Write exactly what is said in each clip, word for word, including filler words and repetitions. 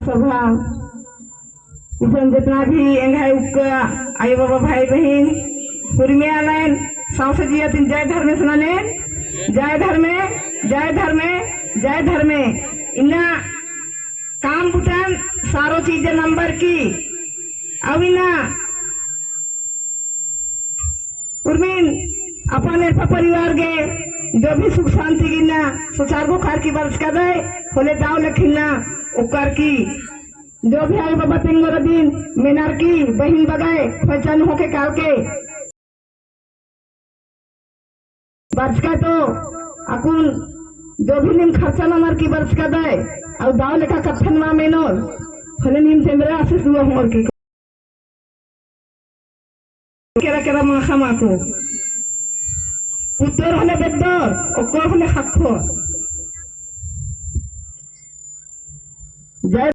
सभा, इसन जेतना भी एंग्है उक्का आयो बाबा भाई बहिन, उर्मिया नैन, सौंसे जिया तिन जय धर्मेस ननेन, जय धर्मे, जय धर्मे, जय धर्मे। इन्ना काम बुतन सारो चीज नंबर की, अउ इन्ना उर्मिन अपन एड़पा परिवार गे जो भी सुख शांति गे इन्ना सुचार गो खरकी बरचका दय, होले दाव लेखा इन्ना ओकर की जो भी आयो बाबा तिंगोर दिन मेनर की बहिन बगय खोचन होके काल के बरचका तो अक्कुन जो भी नीम खर्चा ननर की बरचका दय, अउ दाव लेखा कत्थन मा मेनोर, होले नीम तेंगोर आशीष दुआ होर की। केरा केरा माखा माको। पुत्तोर होले बेद्दोर, ओक्कोर होले ख़क्खोर। जय।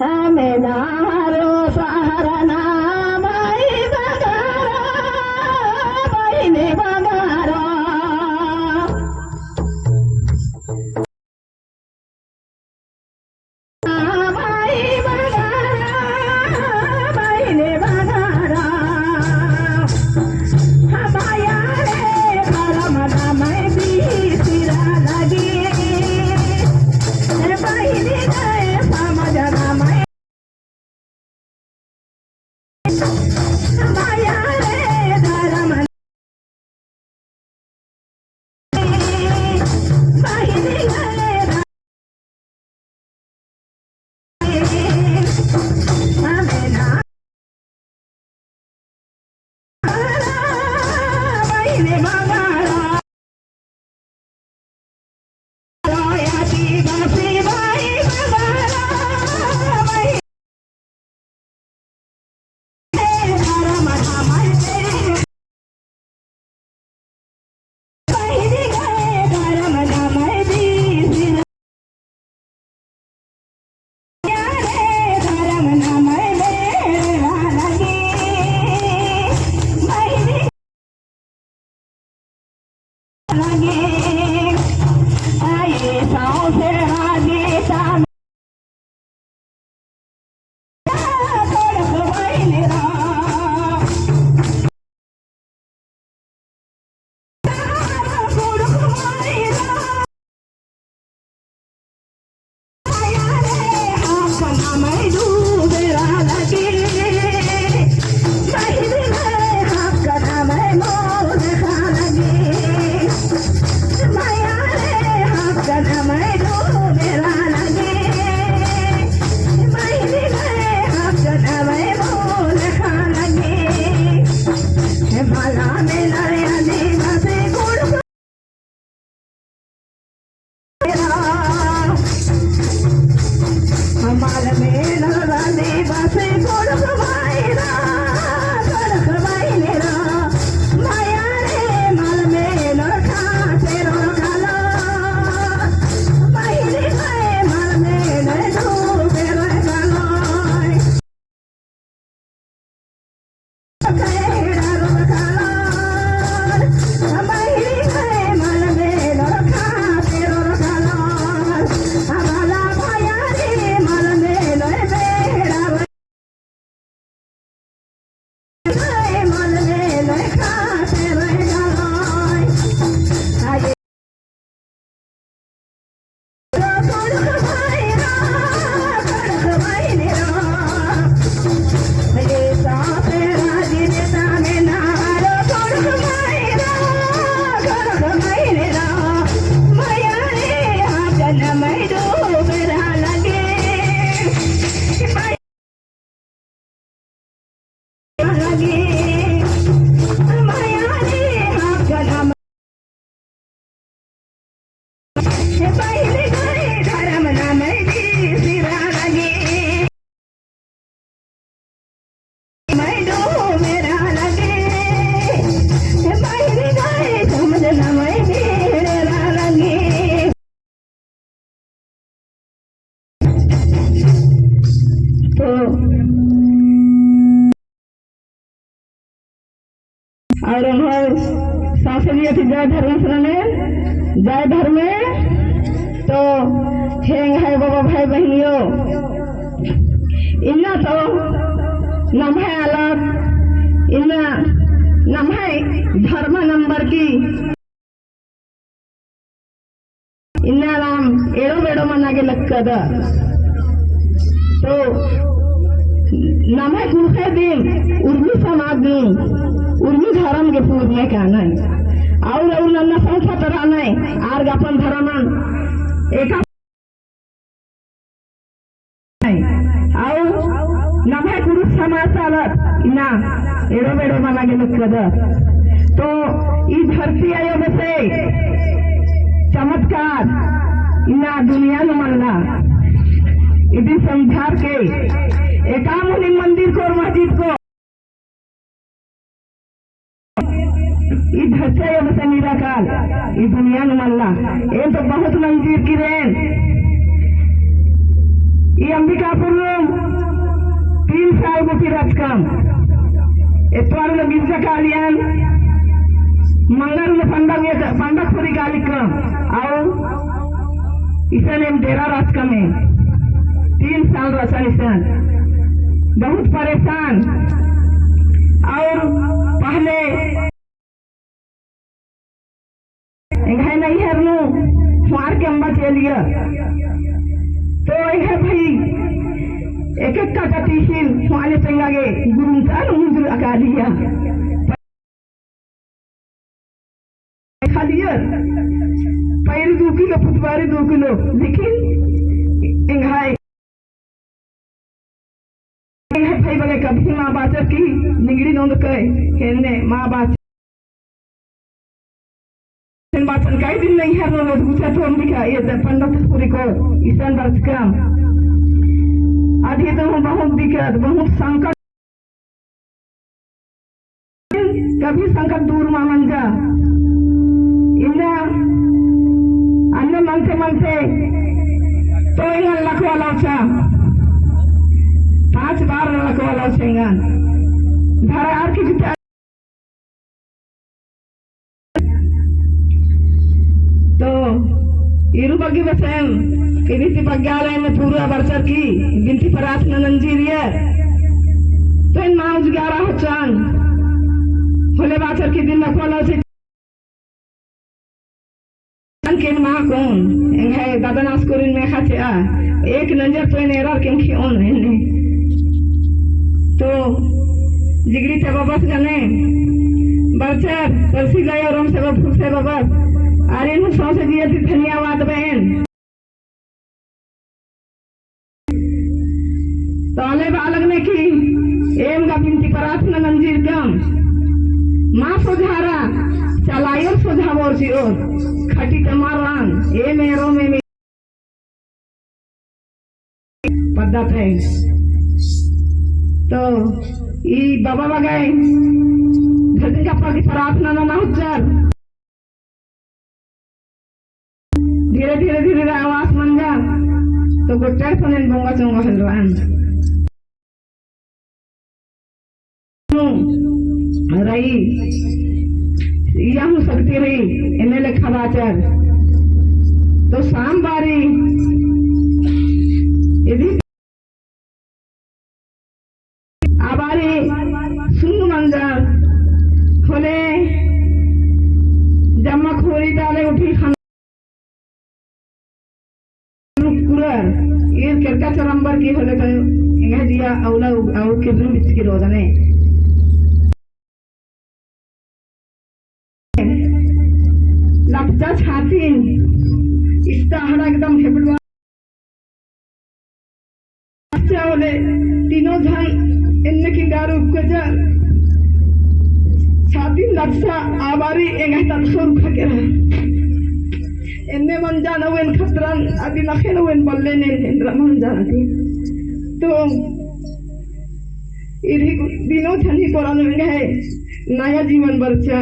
हमें नारो सहारा ना माई बगारा, बहिनी बगारा। तो और हम सासरिया की जय धर्मेस रने, जय धर्मेस। तो हे एंग्है बाबा भाई बहिनियो, इन्ना तो नम्है आलर, इन्ना नम्है धर्म नंबर की इन्ना नाम एड़ो बेड़ो मना गे लक्कदत। तो नम्है कुँड़ुख़ दिम उर्मी समाज नू उर्मी धरम गे पूर्मे कानय। और, और नन्ना संग पतरा नय, आर गे अपन धरमन एका और नम्है कुँड़ुख़ समाज आलर इन्ना एड़ो बेड़ो मना गे लक्कदत। तो ई धरती आयो बेसे चमत्कार इन्ना दुनिया नू मल्ला। इदिन समझार के एका मुनी मंदिर को और मस्जिद को ई धरती आयो बेसे निराकार, ई दुनिया नू मल्ला। एन तो बहुत नंजीर किरेन। ई अंबिकापुर नू तीन साल गूटी रहचकम। एतवार नू गिरजा कालियन, मंगर नू पंडा, पंडा खोरी कालिकम। और इसन एम डेरा रहचकम, तीन साल रहचन इसन। बहुत परेशान। और पहले एंग्है नैहर नू मार के अम्बा चेलिया। तो एंग्है भाई एक एक काटा तीसिन माले चंगा गे गुरुंता नू मुंजुर अकालिया। खालियर, पैर दू किलो, पुतबारी दू किलो, लेकिन एंग्है, एंग्है भाई बगे कभी मा बाचर की निंगड़ी नोंद कय, एन्ने मा बाचर। एन बाचन कई दिन नैहर नू गुचा तो अंबिका, ये पंडित पुरी को इसन बरचकम। अदी तो बहुत दिक्कत, बहुत संकट। कभी संकट दूर मा मंजा। इन्ना अन्ने मनते मनते तो एंगन लकवा लौचा। पाँच बार लकवा लौचा एंगन। धरा आर की जिते तो इरु बग्गे बसेन, इदी ती बग्गे आलय में पूरा बरचर की बिनती प्रार्थना नंजीरिया। तो एन मा उजगारा होचन, होले बाचर की दिन लकवा लौचा। केन मा कोन, एंग्है दादन आस कोरिन मेखा चिआ, एक नंजर तो एन एरर केन खिओन एन्ने। तो जिगरी ता बबस गने, बरचर, परसी गयो रोम से बबस से बबस, आरिन हूँ सौंसे जिया ती धन्यवाद बएन। ताले बालक ने की एम गा बिनती प्रार्थना नंजीरकम। मा सोझारा चलायोर सोझावोर चिओर खटी तमारान एम एरोम एम पद्दा थे। तो ई बाबा बगाई धरती का प्रति प्रार्थना नना हुच्चर। धीरे धीरे धीरे आवास मंजा, तो गोट्टा सोनेन बोंगा चोंगा हलरान। रई, इया हूँ शक्ति रई, एन्ने लेखा बाचर। तो साम बारी, इदी आ बारी सुन्नु मंजर होले जम्मा खोरी डाले उठी खाना कुरर ईर केरका चरम्बर की होले तो एंगा जिया अउला अउ किरनु बिचकी रोदने। लपचा छातिन, इस्ता हड़ा एकदम हेबड़वा। लपचा होले, तीनों झन एन्ने की दारू कजा। छातिन लपचा, आ बारी एंगा तत्सो रुखा केरा। एन्ने मंजा नवेन खतरन, अदी नखे नवेन बल्ले ने एन्ने मंजा नदी। तो इरही दिनो झनी कोरा नू एंग्है नया जीवन बरचा।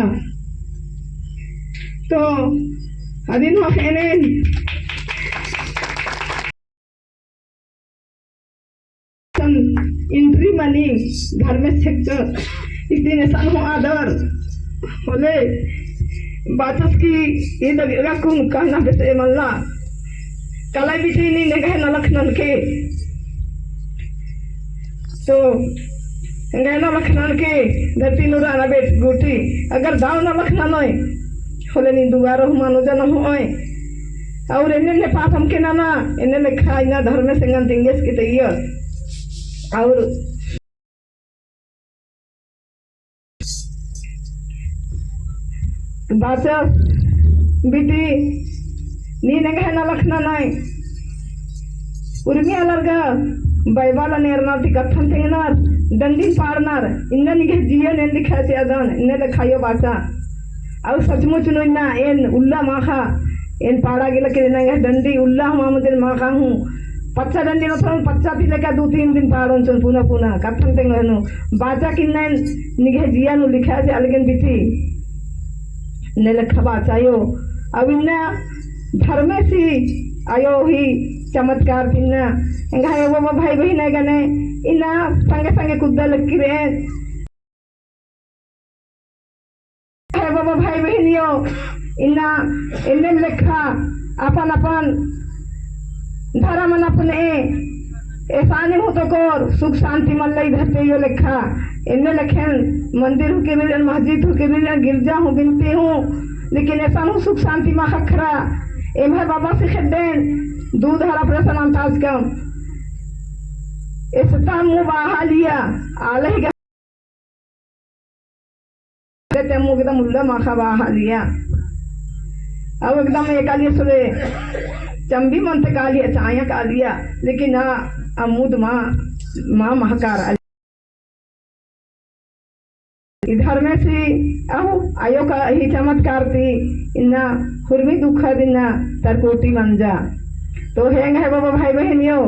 तो अदिन हूँ एन्ने entry मनी धर्मेस छेक्क इस दिन एसन हूँ आदर होले बाचस की ये दबियगा कुन कहना बेसे मल्ला। काला बिटी नीन एंग्है नलख ननके। तो एंग्है नलख ननके धरती नू रअना बेटी गूटी, अगर दव नलख ननोय, होले नीन दुबारो हूँ मानो जनम होय। और एन्ने एन्ने पाप हमके नना, एन्ने लेखा इन्ना धर्मेस एंगन तिंगेस की तैयो। और बाचस, बिटी, नीन एंग्है नलख ननोय। उर्मी आलर गा, बाइबल नू एरनर ती कत्थन तेंगनर, डंडिन पाड़नर, इन्ना निंग्है जियन एन लिखा चिअदन, एन्ने लेखा आयो बाचा। और सचमुच नू इन्ना एन उल्ला माखा, एन पाड़ा गे लेकिन एंग्है डंडी उल्ला हूँ मामुदेन माखा हूँ। पच्चा डंडी मतलब पच्चा ती लेका दू तीन दिन पाड़ोन चोन पुना पुना, कत्थन तेंगोन हूँ। बाचा कि इन्ना एन निंग्है जिया नू लिखा चिआ लगेन बिटी। एन्ने लेखा बाचा आयो। अब इन्ना धर्मेसी आयो ही चमत्कार ती इन्ना एंग्है बाबा भाई बहिन गने इन्ना संगे संगे कुद्दा लगी रअदन। हे बाबा भाई बहिनियो, इन्ना एन्ने लेखा अपन अपन धर्मन अपने एसानी हूँ तोकोर सुख शांति मल्ला ई धरती आयो लेखा। एन्ने लेखेन मंदिर हूँ केबिरन, मस्जिद हूँ केबिरन, गिरजा हूँ बिनती हूँ, लेकिन एसन हूँ सुख शांति मा ख़क्खरा। एम्है बाबासी खेड्डेन दू धार operation अंताजकम। एसता मू बाहा लिया, आलही ते मू एकदम उल्ला माखा बाहा लिया। अब एकदम एका लिया सुले चम्बी मन ते कालिया, चाया कालिया, लेकिन आ, आ मुद मा, मा महकार। ई धर्मेसी अहू आयो का ही चमत्कार ती इन्ना हुरमी दुखद इन्ना तरकोटी मंजा। तो हे एंग्है बाबा भाई बहिनियो,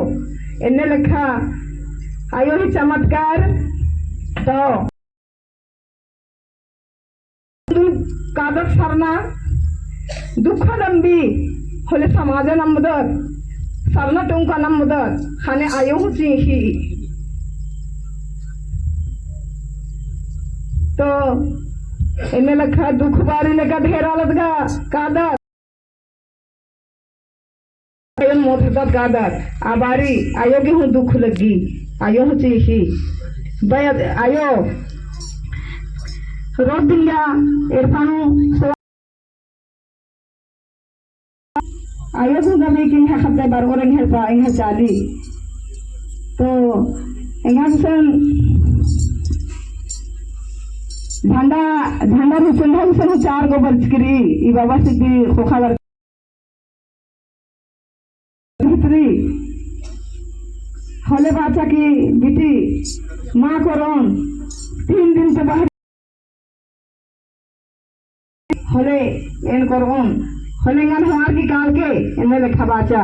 एन्ने लेखा आयो ही चमत्कार तो कादत सरना दुखद अम्बी होले समाजन अम्बदत, सरना टोंका नम्बदत, ख़ने आयो हूँ चींख़ी। तो एन्ने लेखा दुख बारी लेका ढेर आलत गा कादत। आयोन मोथरदत कादत, आ बारी आयो गे हूँ दुख लग्गी, आयो हूँ चींख़ी। बय-, आयो रोज दिन गा एड़पा नू सो-, आयो हूँ गमी कि एंग्है ख़द्दे बरओर एंग्है पा, एंग्है चाली। तो एंगा गुसन झंडा, झंडा नू चंदा गुसन चार गो बरचकी रई, ई बाबासी ती ख़ोख़ा बर भितरी होले बाचा कि बिटी मा कोरओन, तीन दिन तो बाहर होले एन कोरओन, होले एंगन हमार की काल के एन्ने लेखा बाचा।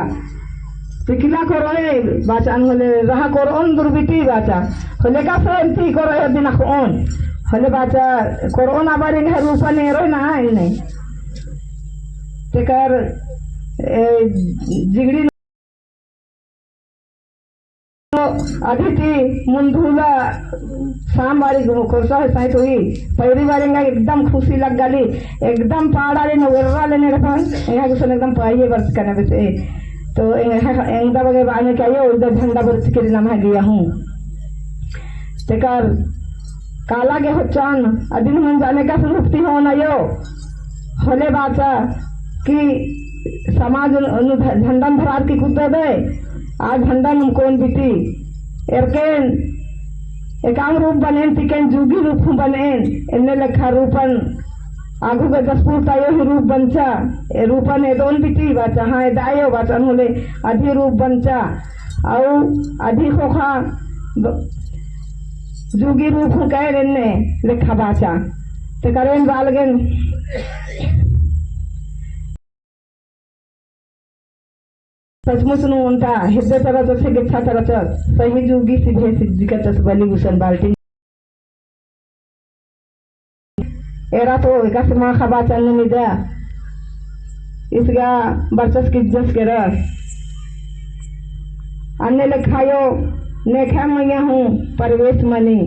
तो किला कोरओय बाचा, होले रहा कोरओन दुर बिटी बाचा। होले का सोन ती कोरओय दिन अख़ओन। होले बाचा कोरओन आ बारी एंग्है रूपन एरोय ना एन्ने। तेकर, ए, जिगड़ी अदी ती मुन्दुला साम बारी कोरसा है साइत होई। पहिरी बारी एंगा एकदम खुशी लग्गाली, एकदम पाड़ा ले नगर्रा लेने रखन, एंगा गुसन एकदम पाइये बरचकन बेसे। तो एंगा, एंगा बगे बाने का यो, इधर झंडा बरचकी रई नम्है गिया हूँ। तेकर काला गे होचन, अदिन मन जाने का सुरुप ती होन आयो। होले बाचा कि समाज नू ध-, झंडन धरार की कुद्ददय, आ झंडन कोन बिटी। एरकेन एकाम रूप बनेन, तिकेन जुगी रूप हूँ बनेन, एन्ने लेखा रूपन आगू गे दसपुर ता आयो ही रूप बनचा, ए रूपन एदोन बिटी बाचा, हाँ एदा आयो बाचा, होले अदी रूप बनचा। अउ अदी ख़ोख़ा ब-, जुगी रूप हूँ कैर एन्ने लेखा बाचा। तेकर एन बालगेन सचमुच नू ओन्टा हेद्दे तरचस, गेच्छा तरचस, सही जुगी सिधे सिज्जिका चस बली गुसन बाल्टी। एरा तो एकासे मा ख़बा चन्ने निदा। इसगा बरचस किज्जस केरस। अन्ने लेखा आयो नेखा मइय्याँ हूँ परवेस मनी।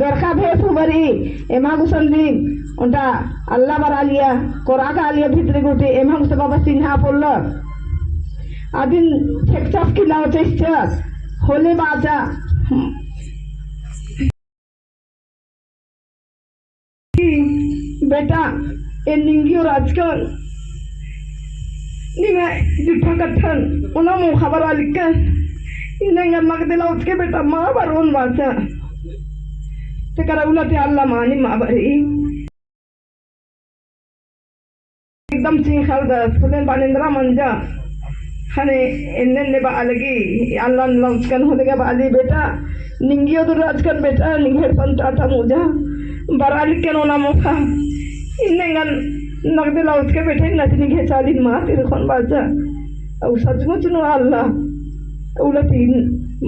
बरखा भेस हूँ बरई, एम्हा गुसन दिन ओन्टा अल्ला बरआ लिया, कोरा कालिया भितरी गूटी, एम्हा गुसन बाबा चिन्हा पोल्ला। अदिन छेकचस की लाओ चेस्चस, होले बाचा। बेटा, एन निंगियो रहचकन, निंगा जुट्ठा कत्थन, ओना मोख़ा बरआ लिक्कन, इन्ना एंगन नगदे लाउचके बेटा, मा बरओन बाचा। तेकर उल्ला ती अल्ला मानी मा बरई। एकदम चिंख़रदस, होले बअनर एन्दरा मंजा। ख़ने एन्ने एन्ने बआ लगी, अल्ला लाउचकन होले गा बआ लगी बेटा, निंगियो दूर रहचकन बेटा, निंग्है एड़पन टाटा मुजा। बरआ लिक्कन ओना मोख़ा। इन्ना एंगन नगदे लाउचके बेटा, इन्ना ती निंग्है चालिन मा तिरख़ोन बाचा। अउ सचमुच नू अल्ला, उल्ला ती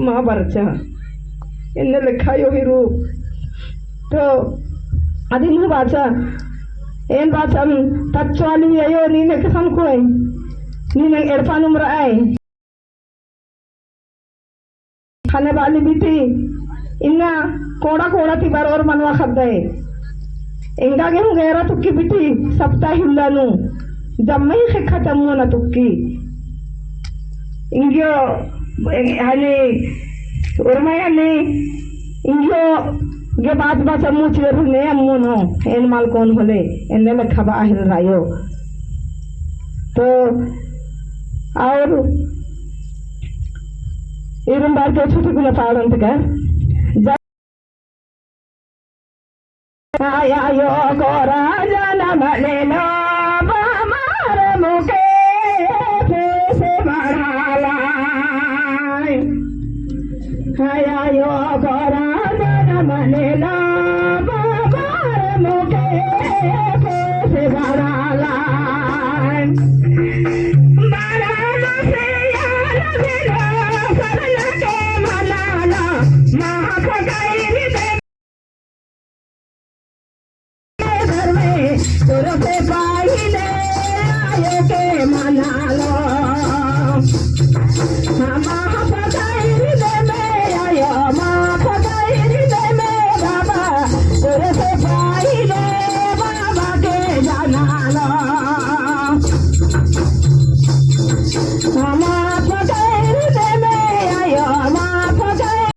मा बरचा। एन्ने लेखा अयो ही रूप। तो अदिन हूँ बाचा, एन बाचन तच्चो आली अयो, नीन एकसन कोय, नीन एड़पा नू रअय। ख़ने बआ लगी बिटी, इन्ना कोड़ा कोड़ा ती बरओर मनवा ख़द्दय। एंगा गे हूँ गैरा तुक्की बिटी, सप्ताह उल्ला नू जम्मई ख़ेक्खा ती अम्मोन तुक्की। इंगियो, एंग-, हनी, उर्मय हनी, इंगियो गे बाच बाच अम्मु चिर ने अम्मोन, एन मल कोन होले, एन्ने लेखा बआ हेलरा अयो। तो, और इरुम बार के छुटी गुना पाड़न तक। आया यो कोरा जनम लेलो, बामर मुके से बड़ाला। आया यो कोरा जनम लेलो, बामर मुके से बड़ाला। बड़ाला से यार भेलो, सरना के मनाला, माफ कइर दे। घर में तोर से पहिले आयो के मनालो। माफ कइर दे में आयो, माफ कइर दे में बाबा, तोर से पहिले बाबा के जनालो। माफ कइर दे में आयो, माफ कइर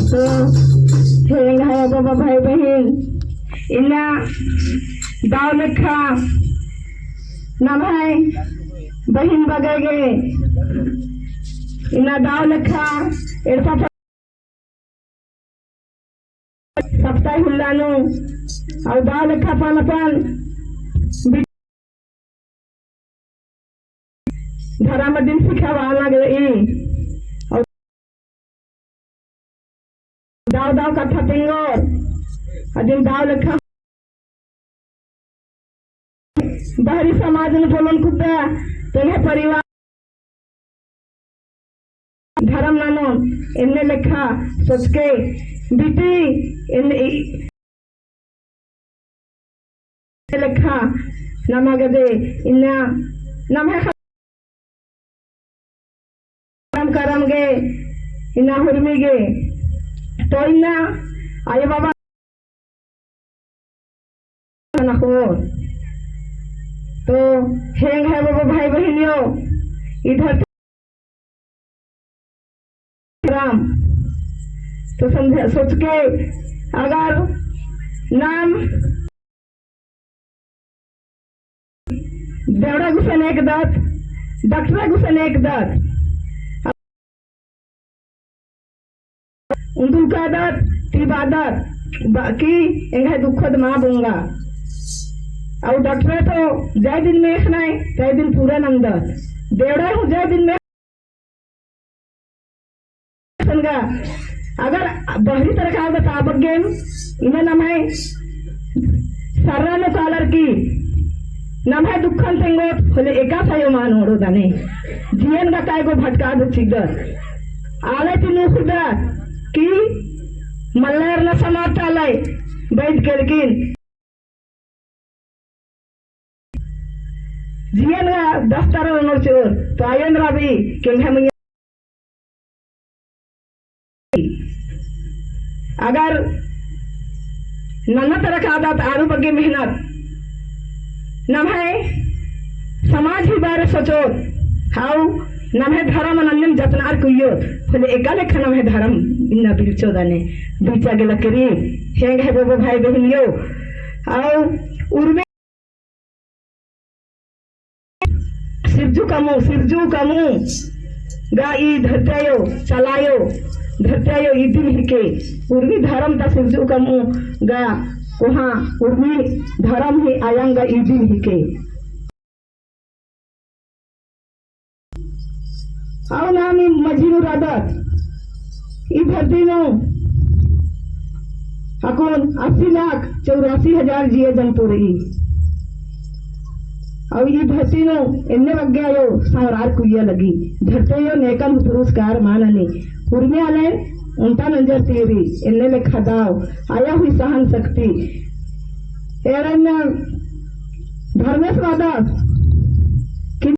तो हे एंग्है बाबा भाई बहिन, इन्ना दव लेखा नम्है बहिन बग्गे गे इन्ना दव लेखा एड़पा सप्ताह हुल्ला नू, अउर दव लेखा अपन अपन धरम अदिन सिखाबआ लगरई। अउर दव दव कत्था तेंगोर, अदिन दव लेखा बहरी समाज नू पोल्लोन कुद्दा, तेंग्है परिवार धरम ननोन, एन्ने लेखा सोचके बीती, एन्ने लेखा नमा गदे इन्ना नम्है करम करम गे इन्ना हुरमी गे तो इन्ना आयो बाबा नखो। तो हे एंग्है बाबा भाई बहिनियो, इधर राम तो समझा सोच के अगर नाम देवड़ा गुसन एक दत, डॉक्टर गुसन एक दत, उन्दुल कादत, ती बादत, बाकी एंग्है दुखद मा बोंगा। अउ डॉक्टरे तो जय दिन मेख़नय, तय दिन पूरा नंदत। देवड़ा हूँ जय दिन मेख़ सनगा, अगर बहरी तरका आलदत आ बग्गेम, इन्ना नम्है सर्रा नू कालर की, नम्है दुखन तेंगोत, होले एकासे अयो मान ओड़ो दने। जियन गा कायगो भटकादत चिदत। आलय ती नूख़दत कि मल्लर न समाज ता आलय, बैद केरकिन। जियन गा दस्तर नोर चोर, तो आयन रबी, केंगा मइया। अगर नन्ना तरका आलदत आरू बग्गे मेहनत, नम्है समाज ही बारे सोचोत, हाउ नम्है धरम नन्नेम जतनार कुइयोत, होले एका लेखा नम्है धरम इन्ना बिलचो दने, बिलचा गे लकरी, हेंग है बोबो भाई बहिनियो, अउ उर्मी सिरजू कमू, सिरजू कमू गा ई धरती अयो चलायो, धरती अयो इदिम हिके, उर्मी धरम ता सिरजू कमू गा कोहाँ उर्मी धरम ही अयंग गा इदिम हिके। अउ नाम ई मझी नू रअदत, ई धरती नू अक्कुन अस्सी लाख चौरासी हजार जिया जंतु रई। अउ ई धरती नू एन्ने बग्गे अयो संवरार कुइया लगी। धरती अयो नेकन हूँ पुरस्कार माननी। उर्मी आलय ओन्टा नंजर ती रई, एन्ने लेखा दव, अया हूँ सहन शक्ति। एरन धर्मेस रअदस कि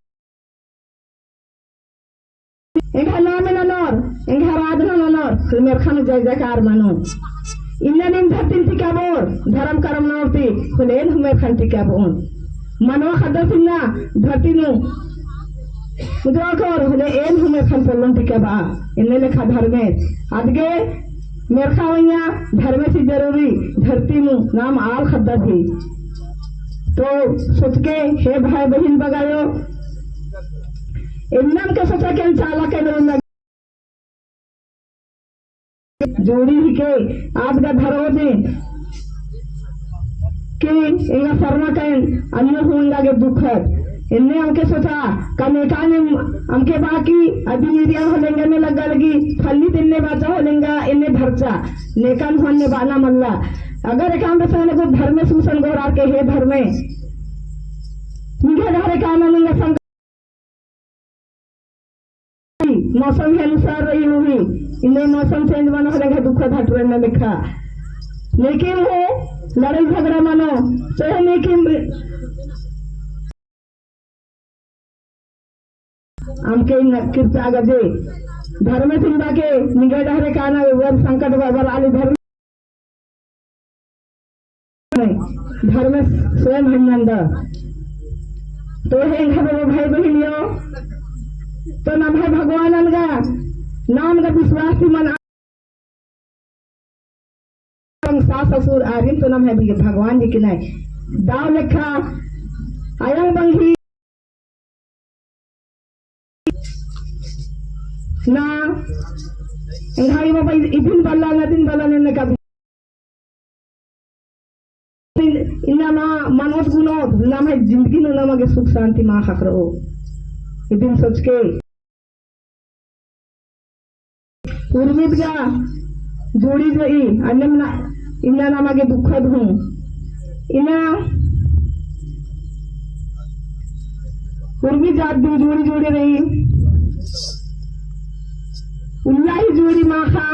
एंग्है नामे ननोर, एंग्है आराधना ननोर, होले मेर्ख़ा नू जय जयकार मनो। इन्ना नीम धरतीन टिकाबओर, धरम करम ननोर ती, होले एन हूँ मेर्ख़न टिकाबओन। मनवा ख़द्दस इन्ना धरती नू उजवा कोर, होले एन हूँ मेर्ख़न पोल्लोन टिकाबआ। एन्ने लेखा धर्मेस, अदगे मेर्ख़ा मइय्याँ धर्मेस ही जरूरी, धरती नू नाम आल ख़द्दस ही। तो सोचके हे भाई बहिन बग्गे अयो, एन्नेम के सोचा के चाला के नू लग जोड़ी हिके, आद गा धरो दे कि एंगा सरना कइन अन्नु हूँ एंगा गे दुखत। एन्ने अमके सोचा, कम एकाने अमके बाकी अदिन इरिया होले एंगा ने लग्गा लगी, फल्ली तेन्ने बाचा होले एंगा एन्ने भरचा। नेकन हूँ अन्ने बाना मल्ला। अगर एकान बसाने को धर्मेस गुसन गोहरार के हे धर्मे, निंग्है डहरे काना नंगा संग मौसम ही अनुसार रई हुई, इन्ने मौसम change मनो होले एंग्है दुखत हटरो एन्ने लेखा। नेकिम हूँ लड़ाई झगड़ा मनो, चाहे नेकिम अमके इन्ना किर्ता गजे, धर्मेस इन्ना के निंग्है डहरे काना वर संकट बाबा आली धर्म धर्मेस स्वयं हन्नंद। तो हे एंग्है बोलो भाई बहिनियो, तो नम्है भगवानन गा, नाम गा विश्वास ती मल सास ससुर आरिन तो नम्है भगवान हिकनय। दव लेखा अयंग बंगी ना, एंग्है बाबा इदिन बल्ला, नदिन बल्ला, नन्ना कभी इन्ना मा मनोत गुनोत, नम्है जिंदगी नू नमा गे सुख शांति मा ख़क्खरओ। इदिन सोचके उर्मी गा जोड़ी रई, अन्नेम ना, इन्ना नमा गे दुखत हूँ। इन्ना उर्मी जात दू जोड़ी जोड़ी रई। उल्ला ही जोड़ी माखा,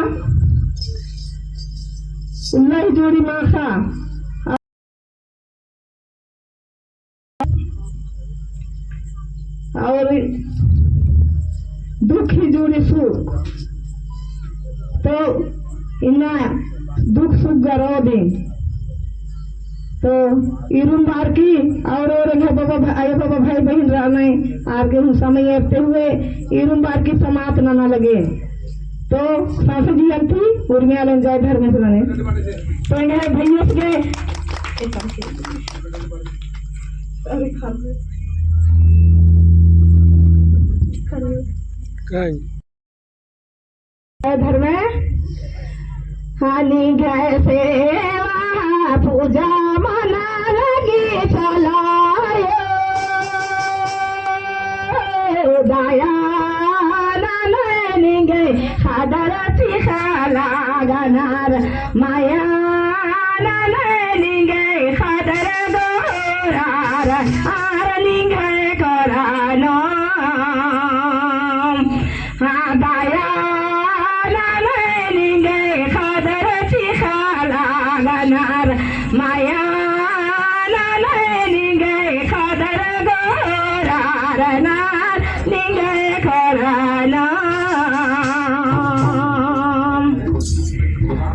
उल्ला ही जोड़ी माखा। और दुख ही जोड़ी सुख। तो इन्ना दुख सुख गरो दिन। तो इरुम बार की और, और एंग्है बाबा भा-, आयो बाबा भाई बहिन रअनय, आर गे हूँ समय एरते हुए इरुम बार की समाप्त नना लगे। तो सासू जी अन्ती उर्मी आलन जय धर्मेस नने। तो एंग्है भैयस गे अरे खान। खान। धर्मे हानि गए सेवा पूजा मना लगी चला। मया ननय निंग्है ख़द्दर गोरार, आर निंग्है कोरा नू। हाँ, दया ननय निंग्है ख़द्दर चिख़ा लगनर, मया ननय निंग्है ख़द्दर गोरार, आर निंग्है कोरा नू।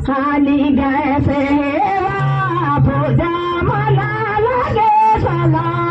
हाँ, निंग्है सेवा पूजा मना लगे सला।